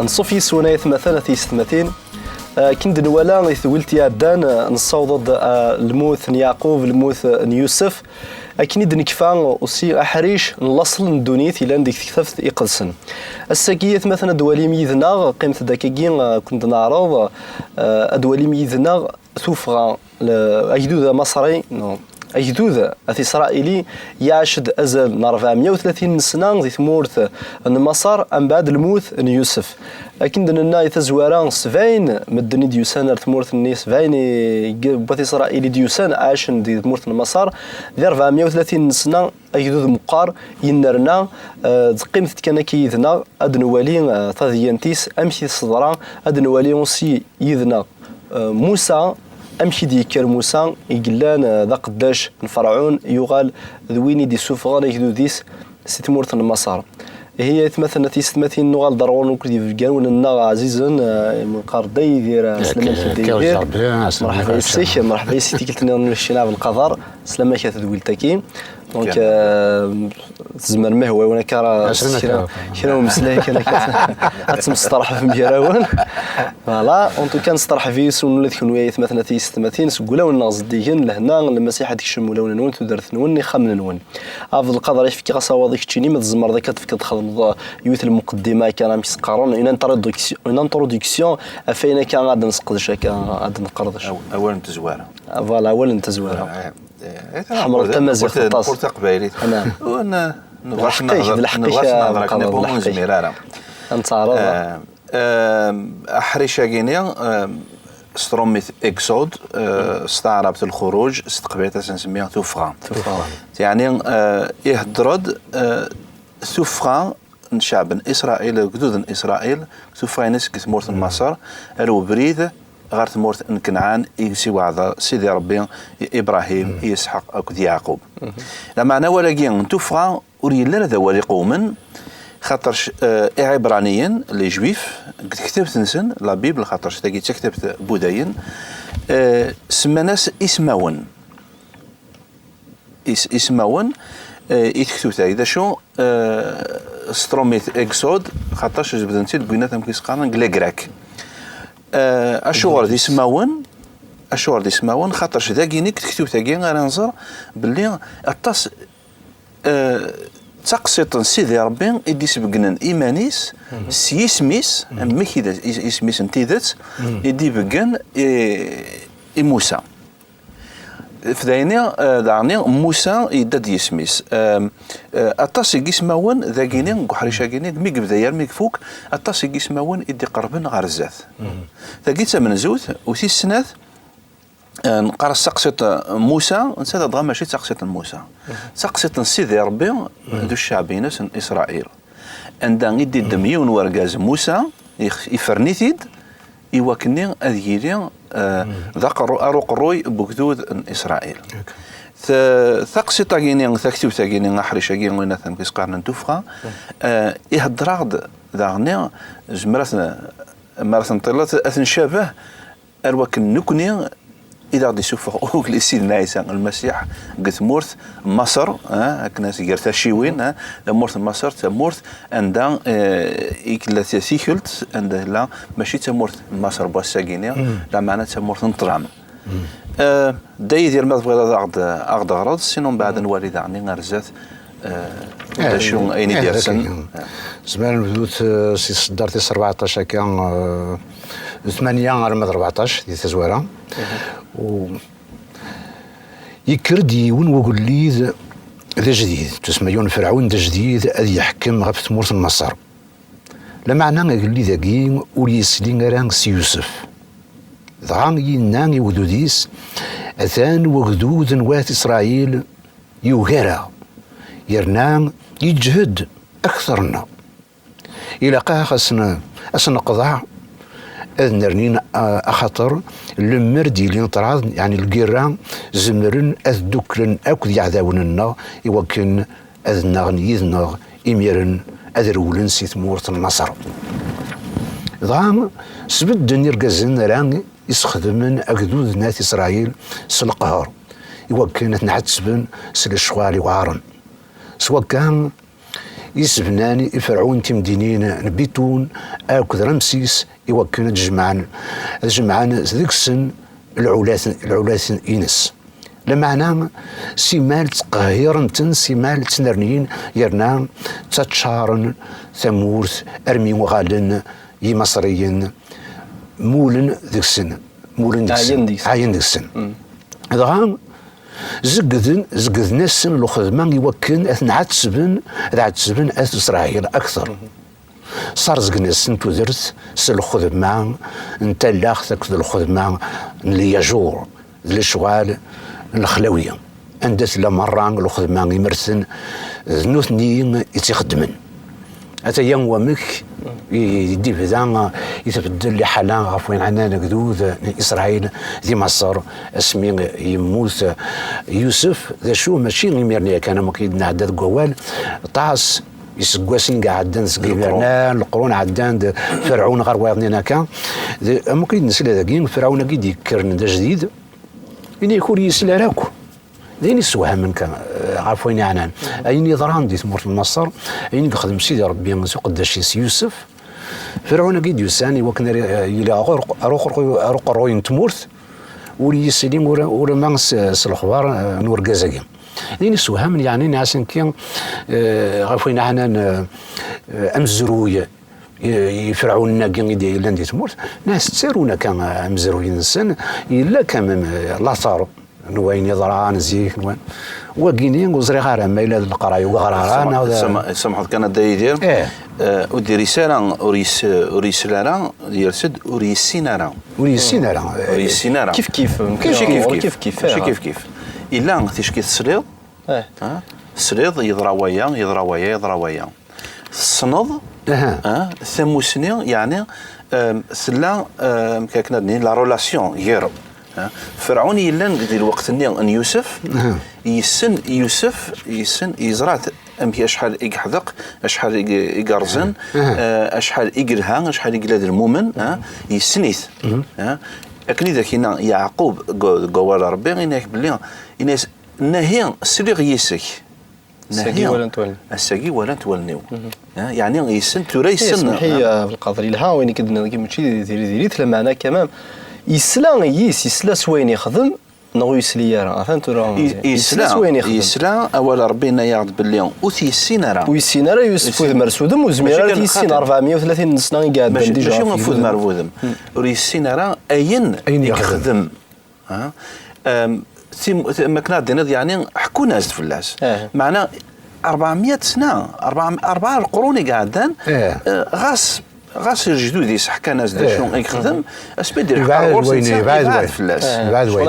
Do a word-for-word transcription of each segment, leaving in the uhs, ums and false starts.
Nṣuf yis-wen ay atmaten, a tiyessetmatin. Akken d-nwala i tewwilt iɛeddan, nessaweḍ-d, ah, lmut n Yeɛqub, lmut n Yusef. Akken i d-nekfa usi aḥric n laṣel n ddunit yellan deg tektabt iqedsen. Ass-agi, atmaten, ad d-walim yid-neɣ, qqimet-d akkagi, ah, ad ken-d-neɛreḍ, ah, ad d-walim yid-neɣ tuffɣa, le-, agdud amaṣri, non, agdud at isṛayili, iɛac-d azal n ṛebɛemya u tlatin n ssna di tmurt n Maṣer, mbeɛd lmut n Yusef. Akken d-nenna i tazwara, sebɛin medden i d-yusan ar tmurt-nni, sebɛin i, n wat Isṛayil i d-yusan, ɛacen di tmurt n Maṣer, di ṛebɛemya u tlatin n ssna, agdud meqqar, yennerna, eh, teqqimet-d kan akka yid-neɣ, ad nwali, eh, tadyant-is, amek i s-teḍra, ad nwali aussi yid-neɣ, eh, Musa, amek i d-yekker Musa, i yellan, eh, d aqeddac n Ferɛun, yuɣal d win i d-isuffɣen agdud-is si tmurt n Maṣer. Ihi, atmaten, a tiyessetmatin, nuɣal-d ar ɣur-wen akked yibegganwen-nneɣ ɛzizen, eh, imi neqqar Dda Yidir, eh, sslam-ik a Dda Yidir. Merḥba yes-k, merḥba yes-k i tikkelt-nniḍen n Ccinɛ Belqader, sslam-ak a tedwilt-agi. Donc, euh, tzemrem, ma ihwa-wen, akka ara kra, kra n umeslay kan akka ad temsteṛḥbem gar-awen. Voilà, en tout cas, nesteṛḥeb yes-wen ula d kenwi, ay atmaten, a tiyessetmatin, seg wulawen-nneɣ zeddigen, lehna n Lmasiḥ ad d-tekcem ulawen-nwen, tudert-nwen, ixxamen-nwen. Abdelqader, ad k-fkeɣ asawaḍ i keččini, ma tzemreḍ akka ad tefkeḍ, txedmeḍ, euh, yiwet n lmuqeddima akka, amek i s-qqaren, une introduction, une introduction, ɣef wayen akka ad nesqedec akka, ad neqerdec. Aw-, awal n tezwara. Voilà, awal n tezwara. Eh, eh, eh, tḥemmleḍ tamaziɣt aṭas. Neqqel taqbaylit. Ur n-, nebɣa ad nehder, nebɣa ad nehder akken ur nezmir ara. Ad nettaɛraḍ. Eh, eh, aḥric-agi-ni, eh, s tṛumit Exode, eh, s taɛrabt lxuruj, s teqbaylit ad s-nsemmi tuffɣa. Tuffɣa. Yeɛni, eh, ihedder-d, eh, tuffɣa n cceɛb n Isṛayil, agdud n Isṛayil, tuffɣa-ines seg tmurt n Maṣer, ar ubrid ɣer tmurt n Kenɛan i s-iweɛɛed Sidi Ṛebbi i Ibṛahim, i Isḥaq akked Yeɛqub. Lameɛna awal-agi n tuffɣa ur yelli ara d awal iqewmen, xaṭerc, eh, Iɛibraniyen, les Juifs, deg tektabt-nsen, la Bible, xaṭerc tagi d taktabt n Ibudayen, eh, semman-as ismawen. Is-, ismawen, eh, i tektubt-agi. D acu, eh, s tṛumit Exode, xaṭerc jebden-tt-id deg winat amek i s-qqaren, deg les Grecs. Eh, acuɣer d ismawen? Acuɣer d ismawen? Xaṭerc dagini, deg tektubt-agi, ara nẓer belli aṭas, eh, d taqsiṭ n Sidi Ṛebbi i d-isbeggnen iman-is s yisem-is, amek i d is-, isem-is n tidet, i d-ibeggen i, i Musa. F dayni, eh, daɣni, Musa yedda-d yisem-is. Em, eh, aṭas n yismawen, dagini, deg uḥric-agini, mi yebda armi yefuk, aṭas n yismawen i d-iqerben ɣer zdat. Tagi d tamenzut, u tis snat, eh, neqqar-as taqsiṭ n Musa, netta dɣa mačči d taqsiṭ n Musa. D taqsiṭ n Sidi Ṛebbi d cceɛb-ines n Isṛayil. Anda i d-iddem yiwen wergaz Musa, ix-, ifren-it-id, i wakken ad yili, eh, d aqerru-, ar uqerruy n ugdud n Isṛayil. Ta-, taqsiṭ-agi-ni, taktubt-agi-ni, aḥric-agi, win amek i s-qqaren n tuffɣa, eh, ihedder-aɣ-d daɣni, zemreɣ ad t-, mi ara t-nṭileɣ, ad t-ncabeh ar wakken nekni i d aɣ-d-isuffeɣ ugellid Sidna Ɛisa Lmasiḥ deg tmurt n Maṣer, eh, akken ad s-ger tacciwin, eh, tamurt n Maṣer, tamurt anda, eh, i tella t-, tikelt, anda tella, mačči d tamurt n Maṣer n wass-agi-ni, lameɛna d tamurt n ṭṭlam. Eh, Dda Yidir, ma tebɣiḍ ad aɣ-d-, aɣ-d-teɣreḍ, sinon mbeɛd ad nwali daɣni ar zdat, eh, d acu ayen i d-yersen. Zemren nebdu-t, eh, si tseddart tis rbeɛṭac akka, eh, d tmanya arma d rbeɛṭac di tazwara. U yekker-d yiwen wugellid d ajdid, tusma yiwen Ferɛun d ajdid ad yeḥkem ɣef tmurt n Maṣer. Lameɛna agellid-agi ur yesli ara s Yusef. Dɣa yenna i wegdud-is: "Atan wegdud n wat Isṛayil yugar-aɣ, yerna yeǧhed akteṛ-nneɣ. Ilaq-aɣ a sen-, a sen-neqḍeɛ ad nernin, a-, axaṭer lemmer d-yili ṭṭrad, yeɛni lgirra, zemren ad dduklen akk d yeɛdawen-nneɣ i wakken ad nnaɣen yid-neɣ, imiren ad rewlen si tmurt n Maṣer." Dɣa sbedden irgazen ara isexdmen agdud n At Isṛayil s leqher, i wakken ad ten-ɛettben s lecɣal iweɛṛen. S wakka, Yessebnan i Ferɛun timdinin n Bitun akked Ramsis i wakken ad jemɛen, ad jemɛen deg-sen lɛulat, lɛulat-ines. Lameɛna, simal ttqehhiren-ten, simal ttnerniyen, yerna ttaččaren tamurt armi uɣalen Yimaṣriyen mulen deg-sen, mulen deg-sen, ɛyan deg-sen. Ɛyan deg-sen. Dɣa, zeggden, zeggden-asen lxedma i wakken ad ten-ɛettben, ad ɛettben At Isṛayil akteṛ. Ssarzgen-asen tudert s lxedma n talaxt akked lxedma n lyajuṛ d lecɣal n lexlawi, anda tella merra lxedma imerten d nutni i tt-ixeddmen. Ataya wamek i, i d-ibda, i tbeddel liḥala ɣef wayen ɛnan agdud n Isṛayil di Maṣer, asmi yemmut Yusef. D acu, mačči imir-nni yakan, am wakken i d-nɛedda deg wawal, aṭas iseggasen i iɛeddan seg imirna, leqrun ɛeddan-d, Ferɛun ɣer wayeḍ-nni akka. D, am wakken i d-nesla dagi, Ferɛun-agi d-yekkren d ajdid, ini-ak ur yesli ara akk. D ayen yessewhamen kan, eh, ɣef wayen yeɛnan. Ayen yeḍran di tmurt n Maṣer, ayen i yexdem Sidi Ṛebbi s uqeddac-is Yusef, Ferɛun-agi d-yusan i wakken ara, eh, yili ar uq-, ar uqerruy, ar uqerruy n tmurt, ur yesli ur, ur ma s, s lexbar, eh, n urgaz-agi. D ayen yessewhamen, yeɛni, nniɣ-asen ki, eh, ɣef wayen ɛnan, eh, amezruy, eh, i Ferɛun-agi i d-yellan di tmurt, nniɣ-as ttarun akka, eh, amezruy-nsen, yella quand même, eh, later n wayen yeḍran zik, n wa-, wagini ur ẓriɣ ara ma yella d leqraya ugar ara, neɣ d... Samḥ-, samḥeḍ kan a Dda Yidir. Eh. Eh, ur d-iris ara, ur yes-, ur yesli ara, yers-d ur yessin ara. Ur yessin ara. Ur yessin ara. Kif kif, mačči kif kif. Kif kif. Mačči kif kif. Illa ticki tesliḍ, eh, ha? Tesliḍ, yeḍra waya, yeḍra waya, yeḍra waya. Tessneḍ, aha, ha? Tamusni, yeɛni, em, tella, em, akken ad nini, la relation gar, ha? Ferɛun yellan di lweqt-nni n Yusef, aha, yessen Yusef, yessen, yeẓra-t amek, acḥal i yeḥdeq, acḥal i, i yerẓen, aha, eh, acḥal i yelha, acḥal i yella d lmumen, ha? Yessen-it. Mhm. Ha? Akken i d ak-yenna Yeɛqub deg, deg wawal n Ṛebbi, yenna-ak belli, yenna-as, "Nahi, sliɣ yis-k." Ass-agi, nahi, walant wallen-iw. Ass-agi walant wallen-iw. Mhm. Ha? Yeɛni yessen, tura yessen. Ismeḥ-iyi, ha? Eh, Belqader, yelha wayen i k-d-nniɣ, mačči diri-, diri-t, lameɛna quand même, yesla yis, yesla s wayen yexdem, neɣ ur yesli ara? Atan tura, i-, yesla, yesla s wayen yexdem. Yesla, awal Ṛebbi yenna-yaɣ-d belli ur t-yessin ara. Ur yessin ara Yusef, yessin. Udem ar s udem, ur yezmir ara ad t-yessin. Mačči kan xaṭi. Ṛebɛemya u tlatin n ssna i iɛeddan, mačči, déjà, mačči ɣef udem ar udem. Hmm. Ur yessin ara ayen, ayen i yexdem. Yexdem. Ha? Em, tim-, tim-, akken ad d-tiniḍ, yeɛni, ḥekkun-as-d fell-as. Eh. Meɛna, ṛebɛemya sna, ṛebɛa, ṛebɛa leqrun i iɛeddan, eh, eh, ɣas, ɣas lejdud-is ḥkan-as-d, eh, acu i yexdem, asmi d-ileḥq ɣer ɣur-s, yebɛed, netta, yebɛed, yebɛed wayen fell-as. Eh, yebɛed wayen.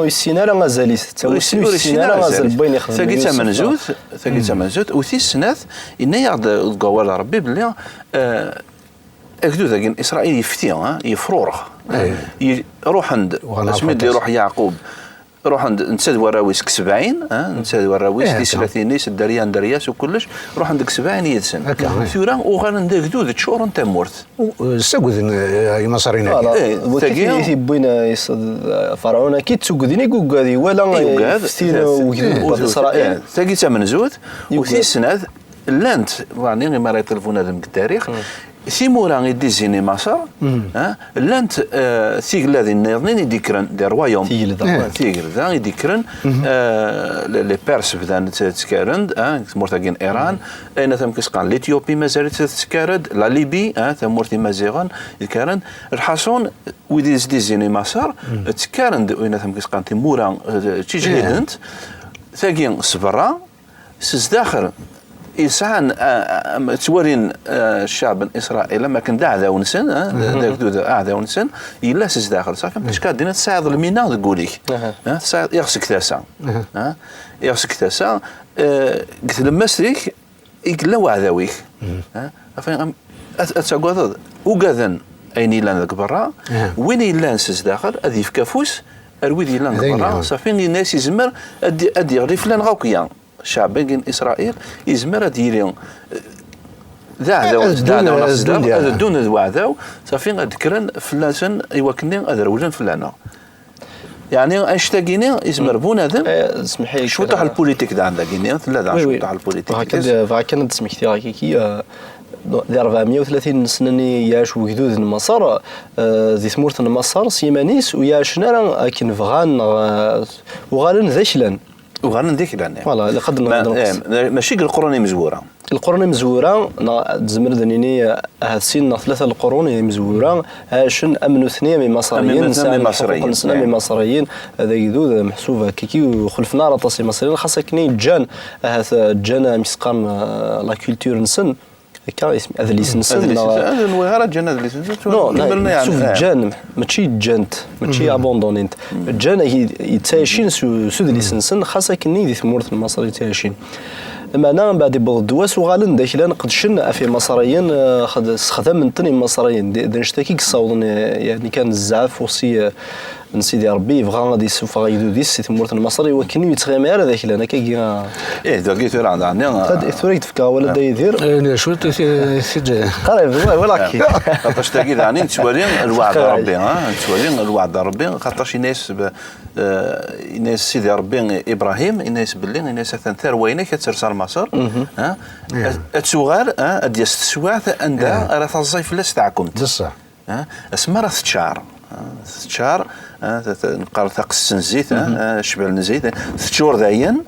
Ur yessin ara azal-is, ur yessin, ur yessin ara azal n wayen yexdem Yusef. Tagi d tamenzut, tagi d tamenzut, u tis snat, yenna-yaɣ-d deg wawal n Ṛebbi belli, eh, agdud-agi n Isṛayil yefti, ha, yefrurex. Eh. Ye-, ruḥen-d, asmi d-iruḥ Yeɛqub, ruḥen-d netta d warraw-is deg sebɛin, ha, netta d warraw-is, eh, tislatin-is, dderya n dderya-s u kullec, ruḥen-d deg sebɛin yid-sen. Akka, eh. Tura uɣalen d agdud ččuren tamurt. U-, eh, ssagden, eh, Imaṣriyen-agi. Voilà. Eh, d wakken tagi i t-yewwin, eh, is-, eh, Ferɛun-agi, d tugdi i yuggad, iwala, eh, yugad, iftin, eh, ugdud n Isṛayil. Eh, tagi d tamenzut, u tis snat, llant, yeɛni, imi ara yeṭṭel bunadem deg ddarix, timura i d-izzin i Maṣer, ha, llant, eh, tigelda nniḍen i d-ikkren, des royaumes. Tigelda. Eh, tigelda i d-ikkren, eh, les, les Perses bdan tt-, ttkaren-d, ha, deg tmurt-agi n Iran, ayen amek i s-qqaren, l'Éthiopie mazal-itt tettkar-d, la Libye, ha, tamurt Imaziɣen, ttkaren-d. Lḥaṣun, wid i d-izzin i Maṣer, ttkaren-d, ayen amek i s-qqaren, timura, eh, d tiǧhident, tagi s berra, s zdaxel, yesɛan, a, a, am, ttwalin, a, ccaɛb n Isṛayil am akken d aɛdaw-nsen, a, d, d agdud aɛdaw-nsen, yella s zdaxel. Ṣafi, am ticka ad d-tiniḍ tesɛiḍ lmina deg wul-ik. A, tesɛiḍ iɣes deg tasa. A, iɣes deg tasa, a, deg tlemmast-ik i yella uɛdaw-ik. A, ɣef, am, ad, ad tagadeḍ, ugaden ayen yellan deg berra, win yellan s zdaxel ad yefk afus ar wid yellan deg berra. Ṣafi, yenna-yas yezmer ad d-, ad d-yeɣli fell-aneɣ akk ya. Ccaɛb-agi n Isṛayil yezmer ad yili, eh, d aɛdaw, ad d-, d aɛdaw neɣ ad d-, ad ddun d uɛdaw, ṣafi ad d-kkren fell-asen i wakken ad rewlen fell-aneɣ. Yeɛni, annect-agi-ni, yezmer bunadem, eh, semmeḥ-iyi, cwiṭ kan, lpulitik daɣen dagi-ni, tella daɣen cwiṭ lpulitik. Bɣiɣ kan ad d-smektiɣ akiki, eh, di rebɛemya u tlatin n snin i iɛac wegdud n Maṣer, eh, di tmurt n Maṣer s yiman-is, ur iɛacen ara akken bɣan, neɣ, eh, uɣalen d aklan. Uɣalen d aklan, eh. Voilà, ilaq ad nehder. Ma-, eh, mačči deg leqrun imezwura. Leqrun imezwura, neɣ tzemreḍ ad nini, ahat sin neɣ tlata leqrun imezwura, ɛacen am nutni, am imaṣriyen, sɛan lḥuquq-nsen am imaṣriyen, d agdud meḥsub akkaki, ur xulfen ara aṭas imaṣriyen, xas akken i ǧǧan, ahat ǧǧan, amek s-qqaren, eh, la culture-nsen, akka, isem-, adlis-nsen, neɣ ad nwiɣ ara ǧǧan adlis-nsen, non, non, meḥsub ǧǧan, mačči ǧǧan-t, mačči abandonnin-t. Ǧǧan, yettɛicin s, s udlis-nsen, xas akken di tmurt n Maṣer yettɛicin. Lameɛna, mbeɛd yewweḍ-d wass, uɣalen d aklan, qedcen ɣef Imaṣriyen, eh, xed-, sexdamen-ten Imaṣriyen. D, d annect-agi i yessawḍen, eh, yeɛni kan zzɛaf aussi, eh, n Sidi Ṛebbi, yebɣa ad yessufeɣ agdud-is si tmurt n Maṣer, i wakken ur yettɣimi ara d aklan, akkagi, ah. Ih, dagi tura, ɛni, ah. Tura i k-d-fkeɣ awal a Dda Yidir. Eh, cwiṭ i t-, i t-, qrib, wa-, wala-k. Xaṭac tagi daɣen nettwali lweɛd n Ṛebbi, ah, nettwali lweɛd n Ṛebbi, xaṭac yenna-yas, eh, yenna-yas Sidi Ṛebbi i Ibṛahim, yenna-yas belli, yenna-yas atan tarwa-inek ad ters ar Maṣer, ah, ad, ad tuɣal, ah, ad d-yas teswiɛt anda ara taẓẓay fell-as teɛkumt. D ṣṣeḥ. Ah, asmi ara teččar, ah, teččar, ah, t-, t-, neqqar taqessent n zzit, ah, ah, cbal n zzit, ah, teččur dayen,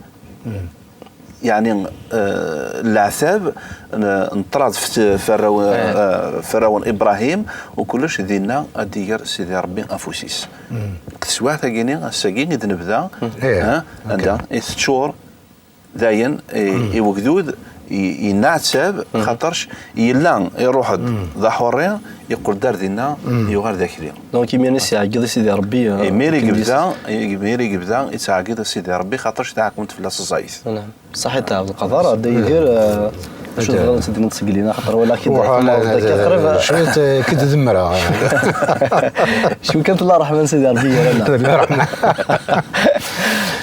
yeɛni, eh, leɛtab n, n ṭṭrad f-, f arraw, eh, f arraw n Ibṛahim, u kullec dinna ad d-iger Sidi Ṛebbi afus-is. Deg teswiɛt-agi-ni, ass-agi i d-nebda, eh, anda i teččur, dayen, i, i wegdud, i, yenneɛtab, xaṭerc yella iruḥ-d d aḥurri, yeqqel-d ar dinna, yuɣal d akli. Donc, imir-nni s-iɛeggeḍ i Sidi Ṛebbi, eh, imir i yebda, imir i yebda yettɛeggiḍ i Sidi Ṛebbi, xaṭerc taɛkumt fell-as ẓẓayet. Naɛam. Ṣaḥit a Ɛebdelqader, a Dda Yidir, eh, acu tebɣiḍ ad d-tiniḍ seg lina, xaṭer walaɣ-k-id qrib, eh, cwiṭ, eh, k-id-demmreɣ. Cwi kan tella ṛṛeḥma n Sidi Ṛebbi gar-aneɣ. Tella ṛṛeḥma.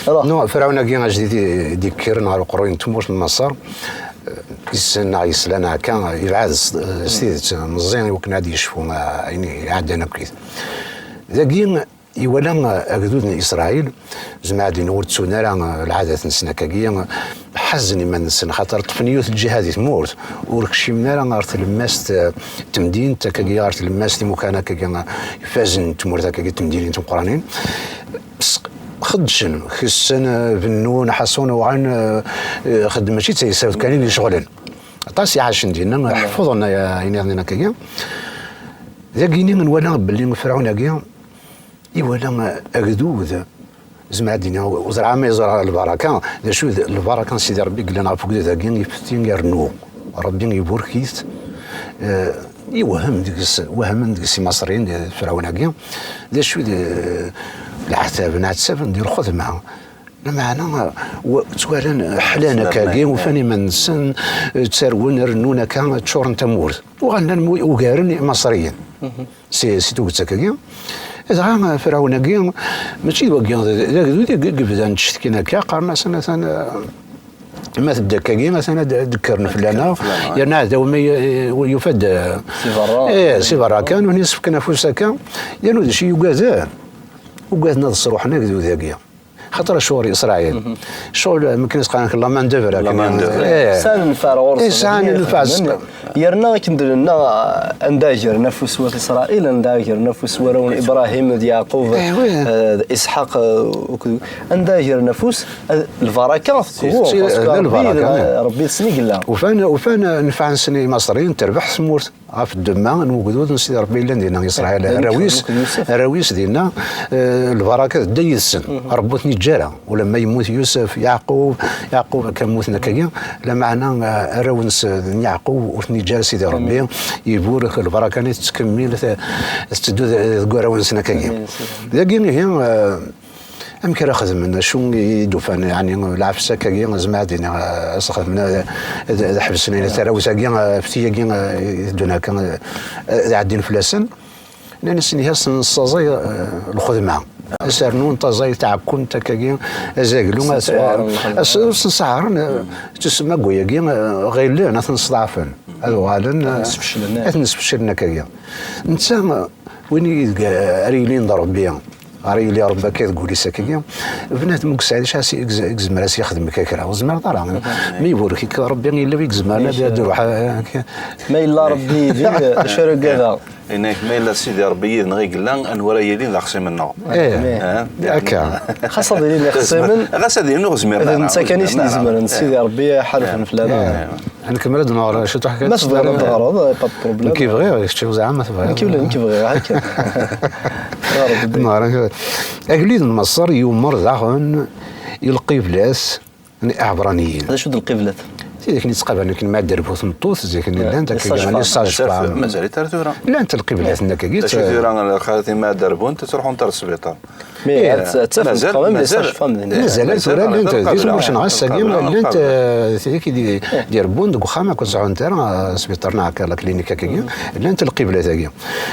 Ruḥ. Non, Ferɛun-agi ajdid i d-yekkren ɣer uqerruy n tmurt n Maṣer, eh, yessen neɣ yesla neɣ akka, yebɛed s, s tidet, meẓẓi i wakken ad yecfu, eh, ayen iɛeddan akkit. Dagi, iwala, eh, agdud n Isṛayil, zemreɣ ad iniɣ ur ttun ara, eh, lɛadat-nsen akkagi, eh, ḥazen iman-nsen, xaṭer ṭṭfen yiwet lǧiha di tmurt, ur kcimen ara ɣer tlemmast, eh, n temdint, akkagi ɣer tlemmast imukan akkagi, eh, ifazen n tmurt akkagi, temdinin timeqqranin. Bes xeddcen, kessen, eh, bennun, ḥaṣun, uɣalen, eh, eh, xeddmen, mačči d taysawt kan i d-iceɣlen. Aṭas i ɛacen dinna, ḥefḍen, eh, ayen iḍnin akkagi. Dagini nwala belli Ferɛun-agi, iwala agdud, zemreɣ ad d-iniɣ, ur ẓriɣ ma yeẓra lbaraka, d acu d lbaraka n Sidi Ṛebbi yellan ɣef ugdud-agi, ifetti irennu. Ṛebbi iburek-it, eh, iwhem deg-s, wehmen deg-s Imaṣriyen, d Ferɛun-agi, d acu d, eh, leɛtab, nɛettaben di lxedma. Lameɛna, wa-, ttwalan ḥlan akkagi, ufan iman-nsen, eh, ttarwen, rennun akka, ččuren tamurt. Uɣalen ugaren Imaṣriyen. Si, si tuget akkagi. Dɣa Ferɛun-agi, mačči d wagi, d, d agdud i, i yebdan ttcetkin akka, qqaren-asen, atan, eh, ma tedda akkagi, atan ad d-, ad d-kkren fell-aneɣ. Yerna aɛdaw ma y-, yufa-d, eh, si berra. Eh, si berra kan, ur yessefken afus akka. Yernu d acu i yugaden? Ugaden ad sruḥen agdud-agi. Xaṭer acuɣer Isṛayil? Ccɣel, akken i s-qqaren, la main d'œuvre, la main d'œuvre. Eh. Sɛan nnfeɛ ɣur-sen. Eh, sɛan nnfeɛ. Yerna akken d-nenna, anda gren afus wat Isṛayil, anda gren afus warraw n Ibṛahim d Yeɛqub, eh, d Isḥaq, eh, akked, anda gren afus, eh, lbaraka tekwu, parce que Ṛebbi, Ṛebbi deg-sen i yella. Ufan, ufan nnfeɛ-nsen i Imaṣriyen, terbeḥ tmurt. Ɣef ddemma n wegdud n Sidi Ṛebbi yellan dinna, Isṛayil, arraw-is, arraw-is dinna, eh, lbaraka tedda yid-sen. Ṛebbi ur ten-iǧǧa ara. Ulamma yemmut Yusef, Yeɛqub, Yeɛqub akka mmuten akkagi, lameɛna, eh, arraw n s-, n Yeɛqub ur ten-iǧǧa ara Sidi Ṛebbi, iburek lbaraka-nni tettkemmil, te-, tetteddu d-, deg warraw-nsen akkagi. Dagi, ihi, eh, Amek ara xedmen? Acu i d-ufan? Yeɛni, lɛefs akkagi, zemreɣ ad iniɣ, eh, ad s-xedmen, ad, ad, ad ḥebsen, eh, tarawt-agi, eh, fti-agi, eh, i teddun akka, eh, ad ɛeddin fell-asen. Nnan-asen, ihi, ad sen-nessaẓay, eh, lxedma. Ad s-rnun taẓay, taɛekkumt akkagi, azaglu, ad s-, ad s-, ad sen-sɛaren, eh, tusma n wayagi, eh, ɣilen ad ten-sḍeɛfen. Ad uɣalen, eh, ad ten-sfeclen akkagi. Netta, eh, win i deg ara yilin d Ṛebbi, Ara yili Rebbi akka deg wul-is akkagi, bnadem ur yesɛi d acu i s-, i s-, i yezmer ad s-yexdem akka kra, ur tezmireḍ ara. Mi iburek-ik Rebbi, yella wi izemren ad, ad iruḥ, eh, akka. Ma yella Rebbi yid-i, d acu ara ugadeɣ? Yenna-yak, ma yella Sidi Rebbi yid-neɣ i yella, anwa ara yilin d axṣim-nneɣ? Eh, akka. Xas ad ilin ixṣimen, ɣas ad ilin ur zmiren ara, d netta kan i sen-izemren, d Sidi Rebbi iḥarben fell-aneɣ. Ad nkemmel ad nɣer ciṭuḥ kan. Ma tebɣiḍ ad d-teɣreḍ, eh, pas de problème. Nekk bɣiɣ, kečč zeɛma ma tebɣiḍ. Nekk ula, nekk bɣiɣ, akka. Nɣer, agellid n Maṣer yumer daɣen i lqiblat n Iɛebṛaniyen. D acu d lqiblat? Tidak-nni ttqabalen akken ma d-terbu tmeṭṭut, zik-nni llant akka les sages-femmes. Mazal-it ar tura. Llant lqiblat n akkagi. D acu tura, lxalat ma d-derbunt, ttruḥunt ar sbiṭar. Mi ad tt-, ad tafemt tqabel les sages-femmes din. Mazal ar tura llant di tmurt-nneɣ ass-agi, llant, eh, tidak i d-, d-irebbun deg uxxam, akked sɛunt ara, eh, sbiṭar neɣ akka la clinique akkagi. Llant lqiblat-agi.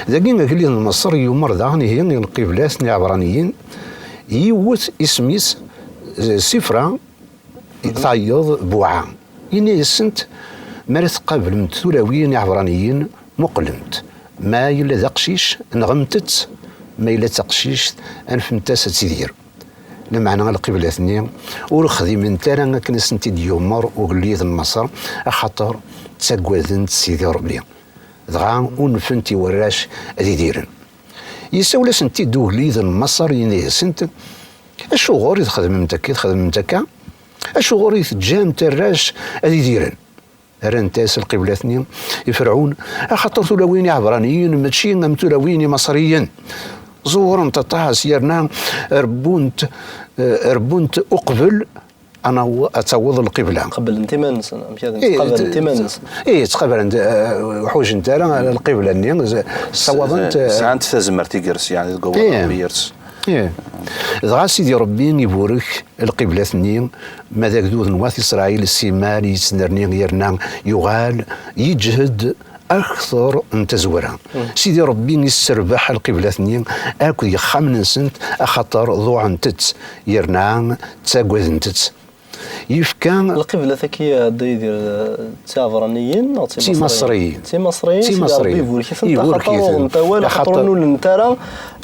Dagi, agellid n Maṣer yumer daɣen ihi i lqiblat n Iɛebṛaniyen, yiwet isem-is, eh, Sifra, tayeḍ Buɛa. Ini-asent, mi ara tqablemt tulawin iɛebṛaniyen, muqlemt. Ma yella d aqcic, nɣemt-t, ma yella d taqcict, anfemt-as ad tidir. Lameɛna lqiblat-nni ur xdiment ara akken asen-t-id-yumer ugellid n Maṣer, axaṭer ttaggadent Sidi Ṛebbi. Dɣa unfent i warrac ad idiren. Yessawel-asent-id ugellid n Maṣer, yenna-yasent, acuɣer i txedmemt akka, i txedmemt akka? Acuɣer i teǧǧamt arrac ad idiren? Rrant-as lqiblat-nni i Ferɛun, axaṭer tulawin iɛebṛaniyen mačči am tulawin imaṣriyen. Ẓewrent aṭas, yerna rebbunt, eh, rebbunt uqbel ad naw-, ad taweḍ lqibla. Qeblent iman-nsen, amek ad ttqabalent iman-nsen? Ih, ttqabalent, eh, ḥujent ara lqibla-nni, z-, ssawaḍent, eh, sɛant tazmert i yers, yeɛni, deg wawal n yers. Ih. Dɣa Sidi Ṛebbi iburek lqiblat-nni, ma d agdud n wat Isṛayil, simmal yettnerni yerna yuɣal yeǧhed akteṛ n tazwara. Sidi Ṛebbi isserbeḥ lqiblat-nni akked yexxamen-nsent, axaṭer ḍuɛent-tt, yerna ttaggadent-tt. Yefka lqiblat-agi, a Dda Yidir, d tiɛebṛaniyin neɣ d timaṣriyin? D timaṣriyin. D timaṣriyin, Sidi Ṛebbi iburek-itent, axaṭer uɣent awal, axaṭer ur nulent ara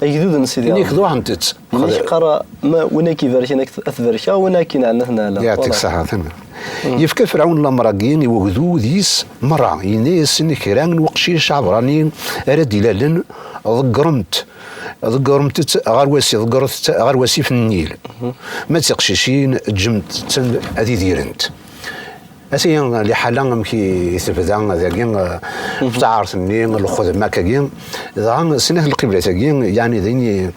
agdud n Sidi Ṛebbi. Inek ḍuɛent-tt. Inek qqar, ma win akka ibarken ad t-, ad t-barkeɣ, win akka ineɛlen ad t-neɛleɣ. Yeɛṭik ṣṣeḥḥa, tanemmirt. Yefka Ferɛun lamer-agi i wegdud-is merra, yenna-yasen, kra n weqcic aɛebṛani ara d-ilalen, ḍeggremt, ḍeggremt-t ɣer wasi-, ḍeggret-t ɣer wasif n Nil. Ma d tiqcicin, ǧǧemt-ten ad idirent. Ati liḥala amek i tebda dagi, eh, f taɛert-nni, lxedma akkagi. Dɣa snat lqiblat-agi, yeɛni d ayen i,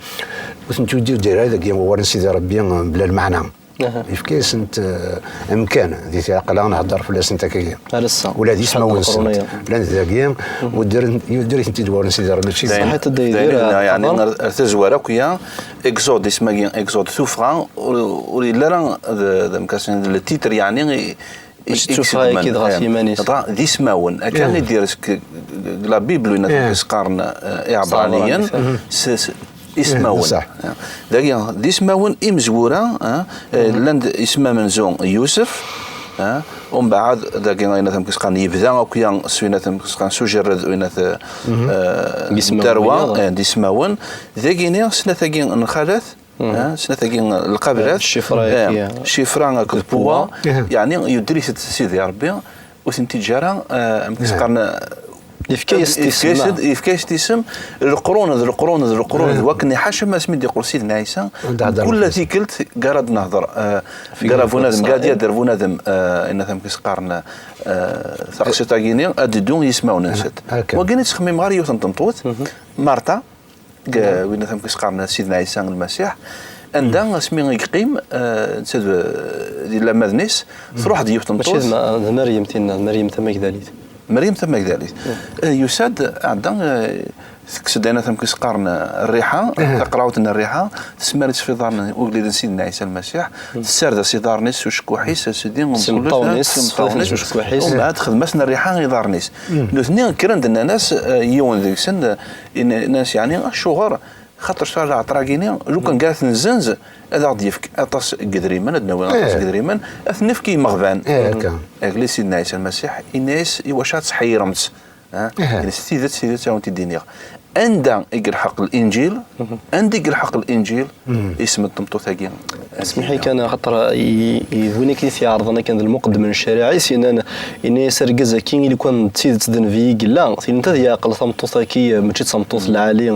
ur tent-id-yudir ara dagi wawal n Sidi Ṛebbi, eh, bla lmeɛna. Yefka-yasent, eh, amkan, di tira aql-aɣ nhedder fell-asent akkagi. Ar ass-a. Ula d ismawen-nsent. Llan dagi, yudder-, yudder-itent-id wawal n Sidi Ṛebbi, mačči d ayen. Ṣaḥit a Dda Yidir, yeɛni, ar, ar tazwara akk-ya, Exode, isem-agi, Exode, tuffɣa, ur, ur yelli ara d, d amkas-nni, d le titre, yeɛni, i, i, mačči d tuffɣa i, i, i, ɣef yiman-is. Dɣa d ismawen. Akka i d-yers deg, deg la Bible, win akken i s-qqaren, eh, iɛebṛaniyen, s, s, ismawen. Dagi, d ismawen imezwura, eh, eh, llan-d isem amenzu Yusef, eh, umbeɛd, dagi, win akken i s-qqaren, yebda akk-ya s win akken i s-qqaren s ujerred, win akken, eh, n tarwa, eh, d ismawen. Dagini, snat-agi n lxalat, eh, snat-agi n lqablat, eh, Cifra akked Puwa, yeɛni yudder-itent-id Sidi Ṛebbi, ur tent-iǧǧa ara, eh, amek i s-qqaren, yefka-yas-d isem, leqrun d leqrun d leqrun, d wakken iḥaca ma asmi d-yeqqel Sidna Ɛisa, kul tikkelt gar ad nehder, eh, gar bunadem, gar ad yader bunadem, eh, inna amek i s-qqaren, eh, taqsiṭ-agi-ni, ad d-ddu yismawen-nsent. Wagi i ttxemmimeɣ ɣer yiwet n tmeṭṭut, Marta, deg, win amek i s-qqaren Sidna Ɛisa Lmasiḥ, anda asmi i yeqqim, eh, netta d, di lamadn-is, truḥ-d yiwet n tmeṭṭut. Mačči d Ma-, d Meryem tinna, d Meryem Tamagdalit. Meryem Tamagdalit. Eh, yusa-d, iɛedda, eh, tekkes-d ayen amek i s-qqaren, eh, rriḥa, taqrawt n rriḥa, tesmar-itt f iḍarren n ugellid n Sidna Ɛisa Lmasiḥ, tessared-as iḍarren-is s ucekkuḥ-is, a Sidi, s imeṭṭawen-is, s imeṭṭawen-is, s ucekkuḥ-is. Umbeɛd texdem-asen rriḥa i iḍarren-is. Nutni kkren d-nnan-as, eh, yiwen deg-sen, eh, Yenna-as, yeɛni, acuɣer? Xaṭer tura lɛeṭer-agi-ni, lukan gar ad t-nezzenz, ad aɣ-d-yefk aṭas n yedrimen, ad d-nawi aṭas n yedrimen, ad t-nefk i yimeɣban. Agellid Sidna Ɛisa Lmasiḥ, yenna-as, iwacu ad tḥeyṛemt? Ha? Yenna-as, tidet, tidet, ad awen-t-id-iniɣ. anda i yelḥeq Linǧil, anda i yelḥeq Linǧil, isem n tmeṭṭut-agi. Smiḥ-iyi kan, axaṭer i, i d win akken i t-iɛerḍen akken d lmuqeddem n ccariɛa-is, yenna-, yenna-yas argaz-agi, i lukan d tidet d nnbi i yella, tilin ad yeɛqel tameṭṭut-agi, mačči d tameṭṭut lɛali,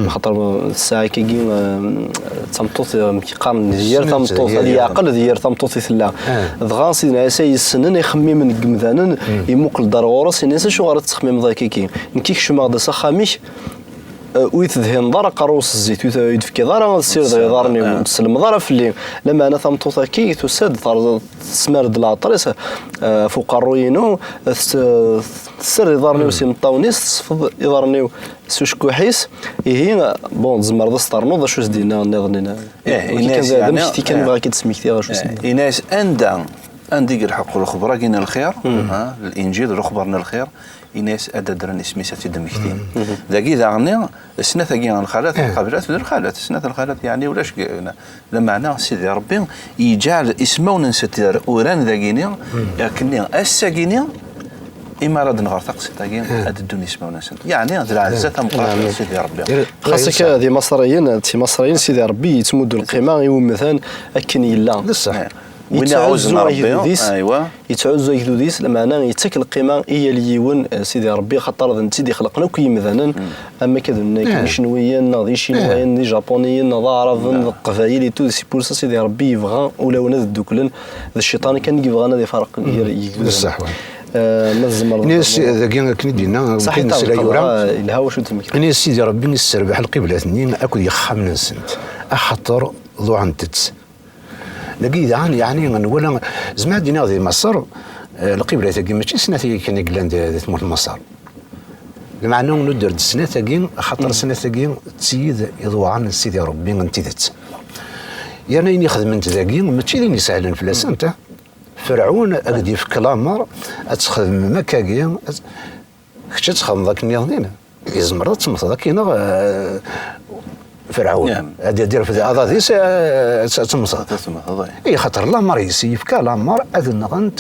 axaṭer ssaɛa-agi, eh, d tameṭṭut, eh, amek qqaren, d yir tameṭṭut, ad yeɛqel d yir tameṭṭut i tella. Dɣa Sidna Ɛisa yessnen ixemmimen n yemdanen, imuqel-d ar ɣur-s, yenna-yas: "Acuɣer i tettxemmimeḍ akka-agi? Nekk i kecmeɣ-d s axxam-ik, eh, ur yi-tedhineḍ ara aqerru-w s zzit, ur yi-d-tefkiḍ ara ad ssirdeɣ iḍarren-iw, ur d-tselmeḍ ara fell-i." Lameɛna tameṭṭut-agi tusa-d, terẓ-, tesmar-d leɛṭer-is, eh, ɣef uqerruy-inu, tes-, tessared iḍarren-iw s imeṭṭawen-is, tesfeḍ iḍarren-iw s ucekkuḥ-is. Ihi, bon, tzemreḍ ad s-ternuḍ d acu i s-d-yenna nniḍen. Ih, wagi kan d amekti kan, bɣiɣ ad k-id-smektiɣ acu i s-yenna. Ini-as anda, anda i yelḥeq lexber-agi n lxir, ha, Linǧil, lexber n lxir, ini-as ad d-addren isem-is, ad t-id-mmektin. Dagi daɣen, snat-agi n lxalat, lqabilat d lxalat, snat n lxalat, yeɛni ulac g-, lameɛna Sidi Ṛebbi yeǧɛel ismawen-nsent uran dagini, akken ass-agini, imi ara d-nɣer taqsiṭ-agi, ad d-ddun ismawen-nsent. Yeɛni d lɛezza tameqqrant n Sidi Ṛebbi. Xas akka, d imaṣriyen, d timaṣriyen, Sidi Ṛebbi yettmuddu lqima i umdan akken yella. D ṣṣeḥ. Win iɛuzen Ṛebbi, yettɛuzzu agdud-is, aywa. Yettɛuzzu agdud-is, lameɛna yettak lqima i yal yiwen, eh, Sidi Ṛebbi, xaṭer d netta i d-ixelqen akk yimdanen, am akka d nekk, d icenwiyen, neɣ d icinwayen, d ijapuniyen, neɣ d aɛraben, d leqbayel, et tout, c'est pour ça Sidi Ṛebbi yebɣa ulawen ad dduklen, d cciṭan kan i yebɣan ad ifarq gar yigduden. D ṣṣeḥ, wa. Eh, ma tzemreḍ. Ini-as dagi akken i d-yenna, saḥit, akken nesla yura. Yelha wacu d-temmektiḍ. Ini-as Sidi Ṛebbi yesserbeḥ lqiblat-nni akked yexxamen-nsent, axaṭer ḍuɛent-tt. Dagi daɣen, yeɛni, nwala, zemreɣ ad d-iniɣ di Maṣer, eh, lqiblat-agi mačči snat-agi kan i yellan di, di tmurt n Maṣer. Lameɛna nudder-d snat-agi, axaṭer snat-agi d tid iḍewɛen n Sidi Ṛebbi n tidet. Yerna ayen i xedment dagi, mačči d ayen isehlen fell-asent, ah. Ferɛun ad d-yefk lameṛ ad txedmem akkagi, ad, kečč ad txedmeḍ akken nniḍen, yezmer ad temmteḍ akkin, eh, Ferɛun. Ad d-irfed aḍad-is, eh, ad, ad temmteḍ. Ad temmteḍ, ih. Ih, xaṭer lameṛ-is, yefka lameṛ ad nɣent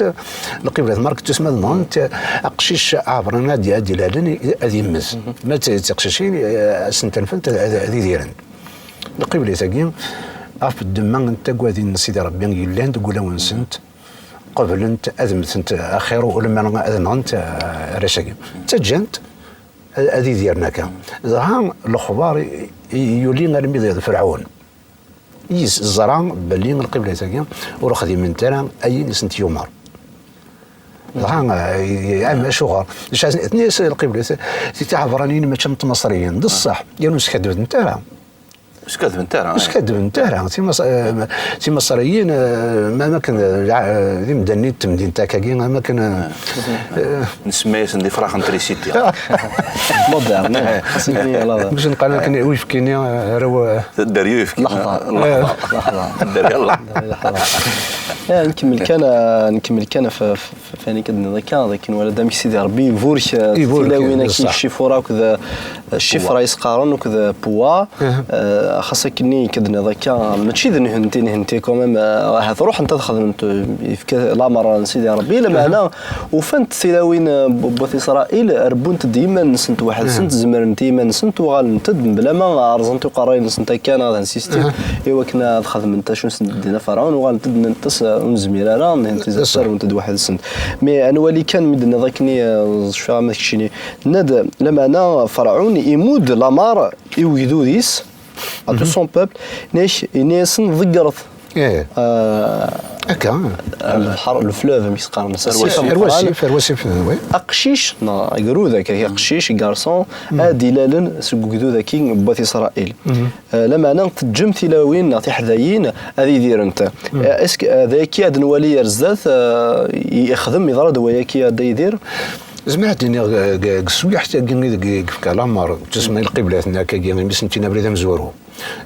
lqiblat, merket tusma ad nɣent aqcic aɛebran ad, ad d-ilalen, ad yemmet. Ma d tiqcicin, eh, ad sent-anfent ad, ad, ad idiren. Lqiblat-agi, ɣef ddemma n taggadin n Sidi Ṛebbi yellan deg wulawen-nsent, qeblent ad mmtent axir ulamma ad nɣent, eh, arrac-agi. Ttaǧǧant ad, ad idiren akka. Dɣa lexbar i, i yuli armi d, d Ferɛun. Yeẓra belli lqiblat-agi ur xdiment ara ayen i sent-yumeṛ. Dɣa, eh, am acuɣer? Tenna-yas lqiblat, ti tiɛebṛaniyin mačči am tmaṣriyin, d ṣṣeḥ, yerna ur skaddbent ara. Ur skaddbent ara, eh. Ur skaddbent ara. Timaṣ-, eh, timaṣriyin, eh, ma, am akken, eh, d imdanen n temdint akkagi, am akken, eh, eh, nsemma-yasen d ifrax n trisiti. Moderne, eh. Xas nitni ala. Mec nqal akken uyefki-nni, eh, ara w-, Tedder uyefki. Laxḍer. Laxḍer. Laxḍer. Tedder yalla. Laxḍer. Eh, nkemmel kan, eh, nkemmel kan f, f, f, f ayen akka d-tenniḍ akka, d akken wala d amek Sidi Ṛebbi iburek, eh, tilawin-agi, ṣṣeḥ. Ccifura akked, eh, ccifra i s-qqaren akked, eh, pouvoir. Eh, xas akkenni akka d-tenniḍ akka, mačči d nhenti, nhenti quand même, eh, ahat ruḥent ad xedment, eh, yefka lameṛ n Sidi Ṛebbi, lameɛna ufant tilawin, eh, n Wat Isṛayil, rewwent-d iman-nsent weḥd-sent, zemrent i iman-nsent, uɣalent-d mebla ma rẓent iqerray-nsent akka neɣ ad nsistit, i wakken ad xedment acu s-d-yenna Ferɛun, uɣalent-d nnant-as, eh, ur nezmir ara, nnant-as rwent-d weḥd-sent. Mais ad nwali kan mi d-tenniḍ akkenni, eh, ẓfiɣ ama d keččini, tenna-d, lameɛna Ferɛun imudd lameṛ i ugdud-is, à tout son peuple, nek, ini-asen ḍeggret. Eh. Ah, akka. Lḥer, le fleuve, amek s-qqaren, ar wasif, ar wasif, oui. Aqcic, neɣ agrud akka, aqcic, garçon, ad d-ilalen seg ugdud-agi n Wat Isṛayil. Eh, lameɛna teǧǧem tilawin neɣ tiḥdayin ad idirent. Eh, est-ce que, eh, d ayaki ad nwali ar zdat, eh, i-, ixdem, yeḍra-d wayaki a Dda Yidir? Zemreɣ ad d-iniɣ, eh, deg, deg teswiḥt-agi i deg, i yefka lameṛ, tusma i lqiblat-nni akkagi, imi s-nettin abrid amezwaru.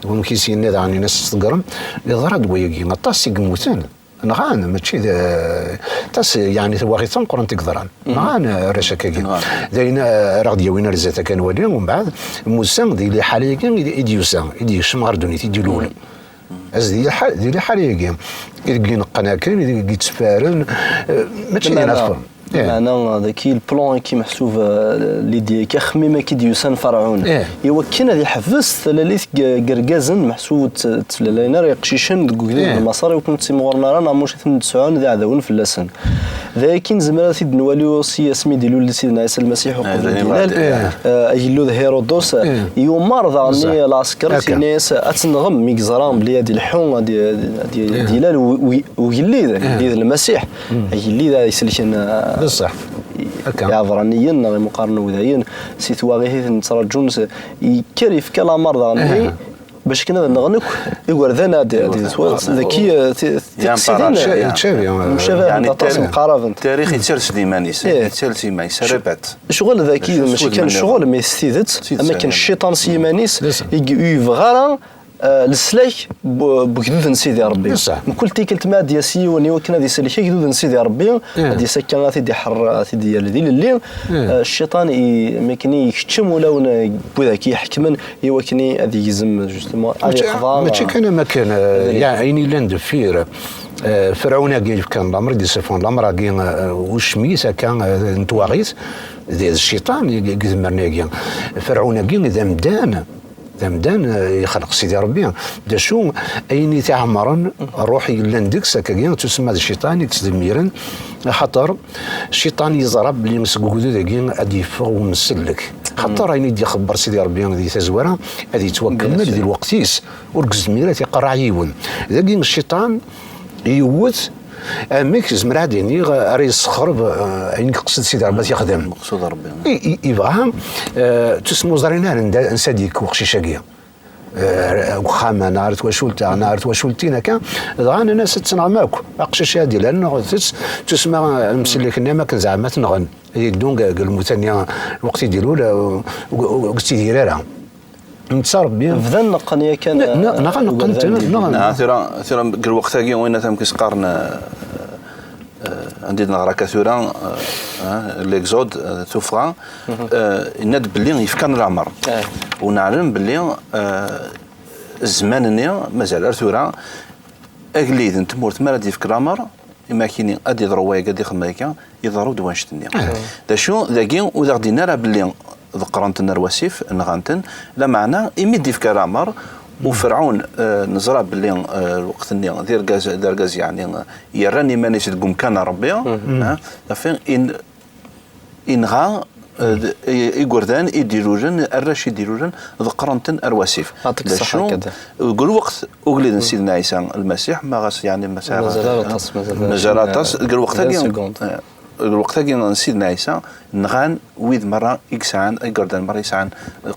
Deg wamek i s-yenna daɣen, ini-as tḍeggrem, yeḍra-d wayagi, aṭas i yemmuten, nɣan, mačči d, aṭas, yeɛni tawaɣit tameqqrant i yeḍran. Nɣan, eh, arrac akkagi. Nɣan. D ayen, eh, ara ɣ-d-yawin ar zdat akka nwali, umbeɛd, Musa, di liḥala-agi i d, i d-yusa, i d-yekcem ɣer ddunit, i d-ilul. Ass di liḥa-, di liḥala-agi, i deg ineqqen akken, i deg yettfaren, eh, mačči d ayen ad ffɣen. Meɛna daki lplan-agi meḥsub, eh, l'idée-agi, axemmim-agi d-yusan Ferɛun. I wakken ad iḥbes talalit g-, g-, irgazen, meḥsub ur tt-, ttlalayen ara iqcicen deg ugdud n Maṣer, i wakken ur ttimɣuren ara, neɣ maca ad ten-id-sɛun d iɛdawen fell-asen. D aya kan nezmer ad t-id-nwali si asmi d-ilul Sidna Ɛisa Lmasiḥ uqbel d-ilal. Eh, agellud Hirudos, yumar daɣen lɛesker, yenna-yas ad tenɣem mi yeẓra belli ad ilḥu, ad i-, ad i-, ad ilal u-, u-, ugellid, agellid Lmasiḥ. Agellid ad iselken, eh, iɛebṛaniyen neɣ imuqaren n Udayen, si twaɣit i ten-ttraǧun, s-, yekker yefka lamer daɣen-nni, bac akken ad nɣen akk igerdan ad, ad yetwa-, daki, eh, ti-, tiqsiḍin, eh, mcabahent aṭas, mqarabent. Tarix yettales-d iman-is, yettales iman-is, répète. Ccɣel daki, mačči kan ccɣel, mais s tidet, am akken cciṭan s yiman-is, i g-, ur yebɣi ara, eh, leslak n ugdud n Sidi Ṛebbi. Mkul tikkelt ma ad d-yas yiwen i wakken ad isellek agdud n Sidi Ṛebbi, ad d-yas akka, ad t-id-iḥeṛṛ, ad t-id-yerr d ilelli. Eh, cciṭan i, am akken i ikeččem ulawen, eh, n widak i iḥekmen, i wakken ad yegzem, justement, ad iqḍeɛ. Mačči kan am akken, eh, ya, ayen yellan deffir, eh, Ferɛun-agi yefkan lamer, i d-yessufɣen lamer-agi, eh, ucmis akka, eh, n twaɣit, d, d cciṭan i, i idemmren-agi. Ferɛun-agi d amdan, d amdan, eh, yexleq Sidi Ṛebbi. D acu, ayen i t-iɛemmren, ṛṛuḥ yellan deg-s, akkagi, tusemma d cciṭan i yettdemmiren, axaṭer cciṭan yeẓra belli seg ugdud-agi ad d-yeffeɣ umsellek. Axaṭer ayen i d-ixebber Sidi Ṛebbi di tazwara, ad yettwakemmel di lweqt-is, ur yezmir ad t-iqerreɛ yiwen. Dagi cciṭan yewwet, amek zemreɣ ad iniɣ, ara yessexreb, eh, ayen yeqsed Sidi Ṛebbi ad t-yexdem. Meqsud Ṛebbi. I, i, ibɣa, eh, tusma ur ẓrin ara anda, ansa d-yekk uqcic-agi. Eh, ar uxxam-a, neɣ ar twacult-a, neɣ ar twacult-in akka, dɣa nnan-as ad tenɣem akk. Aqcic-a ad d-ilal, neɣ tusma, eh, lemsellek-nni am akken zeɛma ad t-nɣen. Ad yeddu deg, deg lmut-nni, lweqt i d-ilul, eh, ur, ur, ur yettidir ara. Netta Ṛebbi. Bdan neqqen yakan, ne-, ne-, neɣ ad neqqen, igerdan-nni. Neɣ, neɣ tura, tura deg lweqt-agi, win ad am-k-isqaren, eh, eh, anda i d-neɣra akka tura, eh, eh, l'Exode, eh, tuffɣa, eh, yenna-d belli yefkan lamer. U neɛlem belli, eh, zzman-nni, mazal ar tura, agellid n tmurt, mi ara d-yefk lamer, imi akini ad d-iḍru wayagi, ad d-ixdem akka, iḍru-d wanect-nni. D acu, dagi ur d aɣ-d-yenni ara belli ḍeqqren-ten ar wasif, nɣan-ten, lameɛna imi d-ifka lamer, u Ferɛun, eh, neẓra belli, eh, lweqt-nni d argaz, d argaz, yeɛni, eh, yerran iman-is deg umkan n Ṛebbi, eh, ɣef in-, inɣa, eh, d-, i-, igerdan i d-ilulen, arrac i d-ilulen, ḍeqqren-ten ar wasif. D acu, deg lweqt ugellid n Sidna Ɛisa Lmasiḥ, ma ɣas, yeɛni, ma sɛiɣ mazal ara aṭas, mazal mazal aṭas, deg lweqt-agi, vingt secondes. Eh, deg lweqt-agi n Sidna Ɛisa, nɣan wid merra i yesɛan, igerdan merra yesɛan,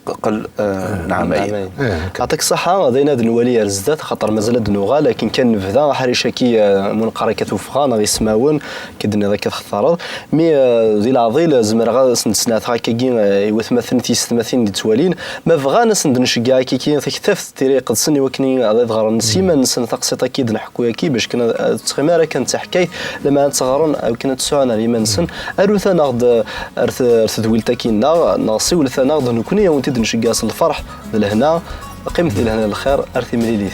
q-, qel, eh, n ɛamayen. Ɛamayen. Yeɛṭik ṣṣeḥḥa, d ayen ad nwali ar zdat, xaṭer mazal ad d-nuɣal, akken kan nebda, aḥric-agi, eh, mu neqqar akka tuffɣa, neɣ ismawen, akka d-tenniḍ akka textareḍ. Mi, eh, di leɛḍil, eh, zemreɣ ad sen-d-sneɛteɣ akkagi, eh, i watmaten, tiyessetmatin d-yettwalin, ma bɣan ad sen-d-nceggeɛ akkagi taktabt Tira Iqedsen i wakken ad ɣren s yiman-nsen taqsiṭ-agi d-neḥku-agi, bac kan ad, ad tettɣimi ara kan d taḥkayt, lameɛna ad tt-ɣren, akken ad tt-sɛun ar yiman-nsen. Arut-aneɣ-d ar t-, ar tedwilt-agi-nneɣ, neɣ siwlet-aneɣ-d, nekkni ad wen-t-id-nceggeɛ s lferḥ d lehna. Qqimet di lehna d lxir, ar timlilit.